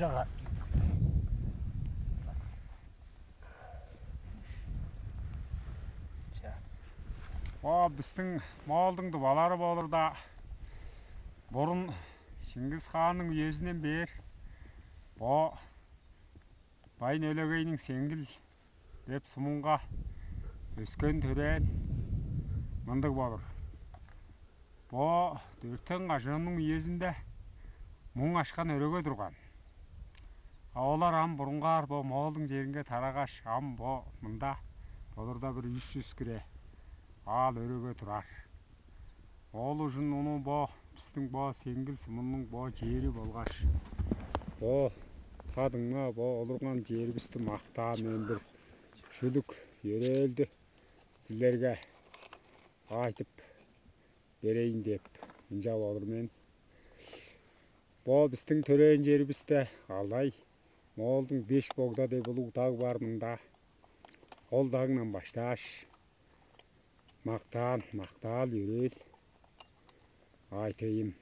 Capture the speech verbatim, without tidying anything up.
О, бистиң Моолдуң дувалары болурда, бурун Чингис хаанның үезинен бээр бо Байн Өлегейниң Сеңгил деп сумунга өскен, төрээн мындыг болур. Бо дөртен кажыының үезинде муң ашкан өрөге турган. А олар ам бурунгаар бо Моолдуң черинге тарагаш, ам бо мында болурда бир үш чүс хире аал өрөге турар. Ол ужун ону бо бистиң бо Сеңгил сумунуң бо чери болгаш бо кадыңма бо олурган черивисти мактаан мен бир шүлүк йөрээлди силерге айтып берейин деп ынчап олур мен. Бо бистиң төрээн черивисте алдай Моолдуң беш богда деп улуг даг бар мында. Ол дагдан баштааш, мактаан, мактаал йөрээл айтайым.